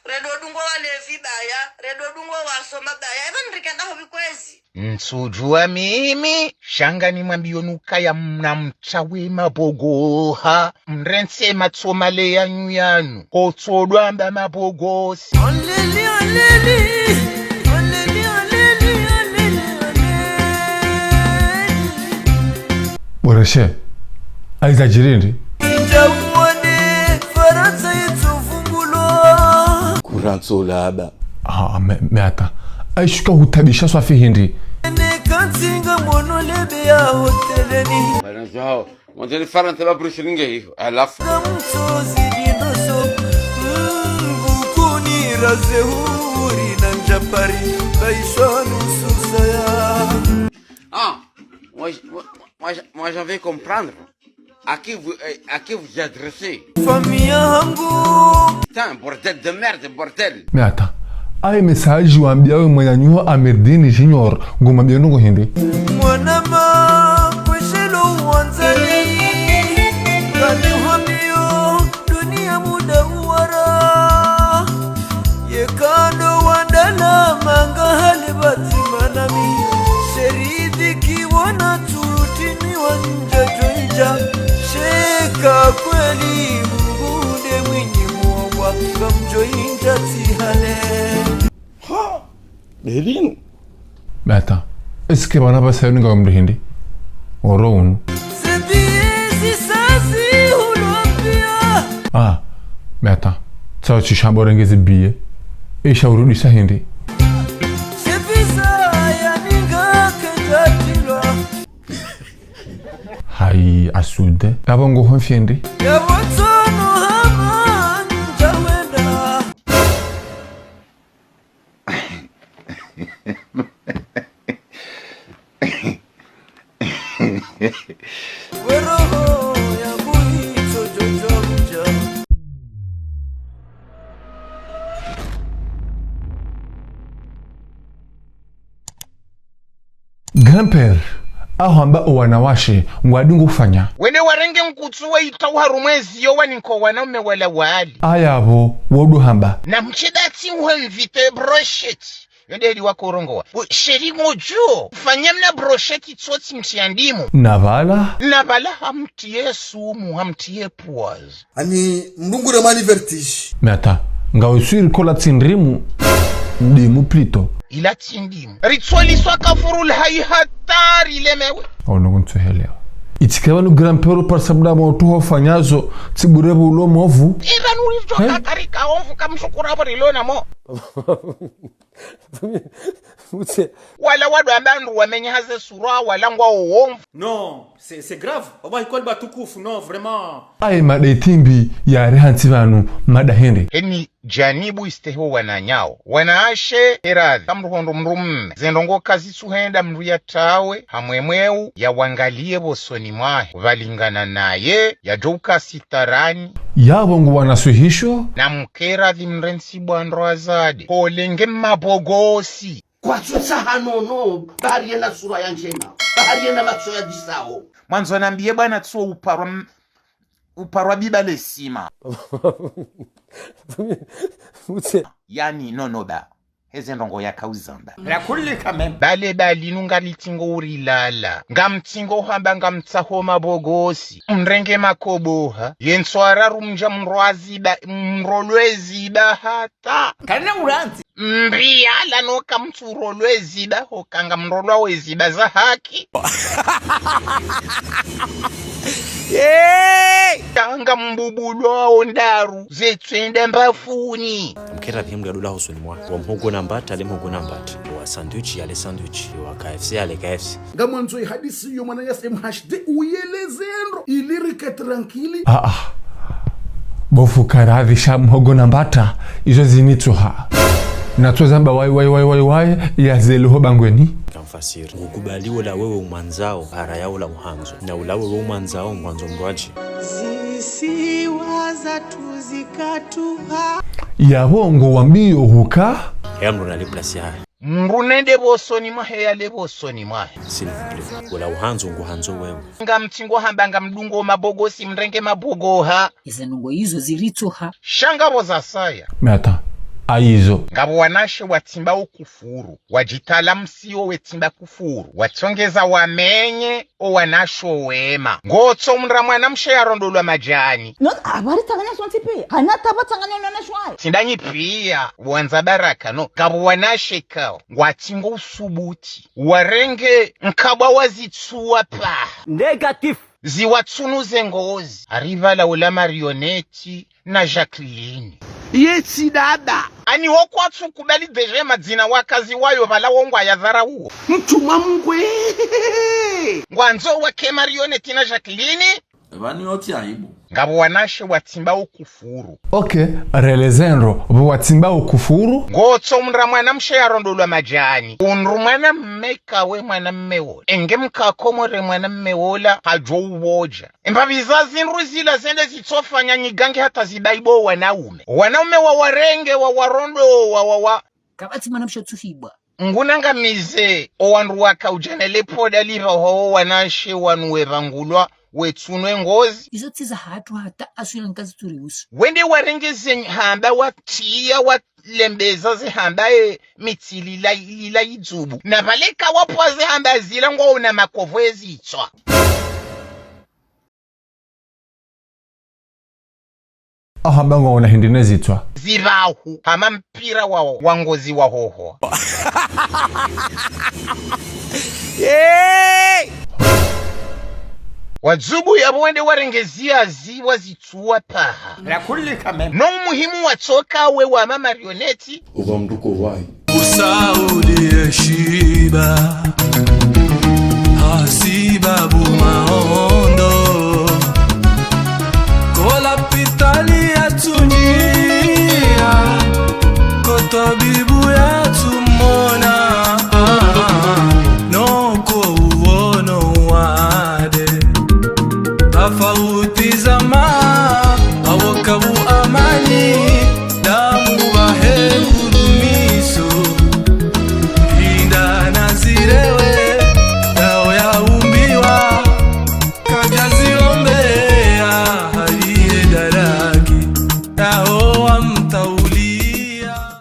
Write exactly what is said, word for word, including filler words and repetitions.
Redo dungo walevi baya, redo dungo wasoma baya. Eba nrikenda hobi kwezi. Ntsudjuwa mimi, sha ngamnimwambiyo nukaya mna mtsawe mabogoha, mrentse matso male yanyu yanu, kotsodwamba mabogosi. Alele, alele, alele, alele, alele, alele. Boreshe, ayiza djirindi. Ndjawone Farantsa yitsovungulwa. Kurantso laba. Ah, mais, mais attends. Aishuka hutabisha swafi hindri. Ne kantinga mono lebe ya hoteleni. Bana zao. Mwanzani Farantsa ba Bruce Lee nge hiyo. Alafu. Kamtsozi dindoso. Mngu kuni raze huri na njapari. Baisha nusu saya. Ah, moi, moi, moi, moi, j'avais comprendre. À qui vous, euh, à qui vous adressez ? Famille yangu. Putain, bordel de merde, bordel. Mais attends. Aye message wambia we mwananyaho Amirdine Junior, ngomwambia ndrongo hindri. Mwanama, kweshelo wandzani. Kani hwambio, dunia muda uwara. Yekando wandala manga hale bati manami. Sheridhi kiwona turutini wandja djoindja. Sheka kweli Mungu nde mwinyi muombwa. Kamdjoindja tihane. Ha! Belinu. Mais attends. Est-ce que bana basa yoni ngawamri hindri ? Oro unu. Ah, mais attends. Tsawo tsi shamba urenge zibiye. Isha urudisa hindri. Hayi, asude. Aba ngo honfyendi. Grand-père, ahwamba owanawashe, ngwadungu fanya. Wende warenge nkutsu wayitsawo harumwa eziyo waninko wanaume wala wali. Ayapvo, wodo hamba. Na mtsidati uhe mvite brosheti. Yo nde heli wakorongowa. Bo, sheri ngodjo. Fanya mna brosheti tsotsi mtsi ya ndimu. Na pvala? Na pvala hamtiye sumu, hamtiye poison. Ani mdungure mani vertige. Mais attends, ngawe sûr ko la tsi ndrimu, ndimu plutôt. Ila tsi ndimu. Ritsoliswa kafurul hayi hatari lemewe. Ono kuntsohelewa. Itsi ke pvanu grand-père par sabda mwa utuho fanyazo, tsi bure pvo ulo movu. Ipvanu ritso kakari ka ovu kamshukura pvo rilo na mo. Mutse. Wala wado amba ndru wamenya haze sura, wala ngwa owomvu. Non, c'est, c'est grave. Wallahi, kweli batukufu, non, vraiment. Aye mada itimbi ya rehantsi pvanu, mada hende. Heni janibu isteho wananyawo. Wanawashe, eradhi, kamruhondo mrumme. Zendrongo kazitsuhenda mru ya tawe, hamwemweu, ya wangaliye pvosoni mwahe. Pvalingana naye, ya djouka sitarani. Yapvo ngo wanasuhisho. Na mkeradhi mrentsi bwandro azade. Kolenge mabogosi. Kwatsotsaha nono, bahari yena sura ya ndjema. Bahari yena matso ya disao. Mwandzo nambiye bwana tso uparwa m-, uparwa biba lesima. Mutse. Yani, nono ba. Heze ndrongo yakauzamba. La kulli quand même. Bale bali nunga litsingo urilala. Ngamtsingo hamba ngamtsaho mabogosi. Mrenge makoboha. Yentswara rumdja mrwaziba, mrolweziba hata. Kana urantsi. Mbiala noka mtsurolweziba, hokanga mrolwa weziba za haki. Hey! Kanga mbubulwa ondaru, zetswenda mbafuni. Mkera pia mdadula hosoni mwa. Wa mhogo na mbata, ale mhogo na mbata. Wa sandwich, ale sandwich. Wa K F C, ale K F C. Ngamwandzo ihadisi yo mwana ya S M H D, uyeleze ndro, ili rike tranquille. Ah, ah. Bo fundi radhi sha mhogo na mbata, izo zinitsuha. Natso zamba wai, wai, wai, wai, wai, ya zele ho bangweni. Kamfasiri. Ngukubali ola wewe umwandzao, hara ya ola uhandzo. Na ola wewe umwandzao, ngwandzo mdrwadji. Zisiwa zatru zikatuha. Yapvo ngo wambiyo huka. Heya mdru nale place yahe. Mdru nende pvosoni mwahe yale pvosoni mwahe. S'il vous plaît. Ola uhandzo nguhandzo wewe. Ngamtsingo hamba ngamdungo mabogosi mrenge mabogoha. Ize ndrongo izo ziritsuha. Sha ngapvo zasaya. Mais attends. Ayizo. Ngapvo wanawashe watsimba ukufuru, wadjitalamsio wetsimba kufuru, watsongeza wamenye owanawashe wema. Ngotso mndra mwanamshe yarondolwa madjani. No, habari tsanganya sontsi pia. Hana taba tsanganya nona shwayo. Tsindanyi pia, wandza baraka, no. Ngapvo wanawashe kao, ngwatsingo usubuti. Warenge nkabwa wazitsuwa paha. Négatif. Ziwatsunuze ngozi. Ariva la ula Marionette na Jacqueline. Yetsi dada. Ani wo kwatsu kubali déjà madzina wakazi wayo pvala wo ngwayadharauo. Mtumwa mngwe. Ngwandzo wake Marionette na Jacqueline. Pvanu yotsi aibu. Ngapvo wanawashe watsimba ukufuru. Ok, relezeni ro, pvo watsimba ukufuru. Ngotso mndra mwanamshe yarondolwa madjani. Undru mwanamme kawe mwanamme wola. Enge mkakomore mwanamme wola, hadjo uwodja. Embapvi za zindru zila zende zitsofanya nyigange hata zibayibo wanaume. Wanaume wawarenge, wawarondo, wa, wa, wa. Kapvatsi mwanamshe tsuhibwa. Ngunangamize, owandru waka udja ne le poda lipvaho wanawashe wanu wepvangulwa, wetsunwe ngozi. Izo tsi zahatru hata aswila nkazi tsuri usu. Wende warenge ze hamba watsiya walembeza ze hamba e mitsi lila, lila idzubu. Na pvaleka wapvwa ze hamba zila ngwaona makovu ezitswa. Aha, ba ngwaona hindri ne zitswa. Zipvahu, hama mpira wa, wa ngozi wa hoho. Hey! Wadzubu yapvo wende warenge ziya ziwa zitsuwa paha. La kulli quand même. No muhimu watsoka we wa ma Marionette. Uba mnduko wayi. Usaudi yeshiba. Hasibabu ma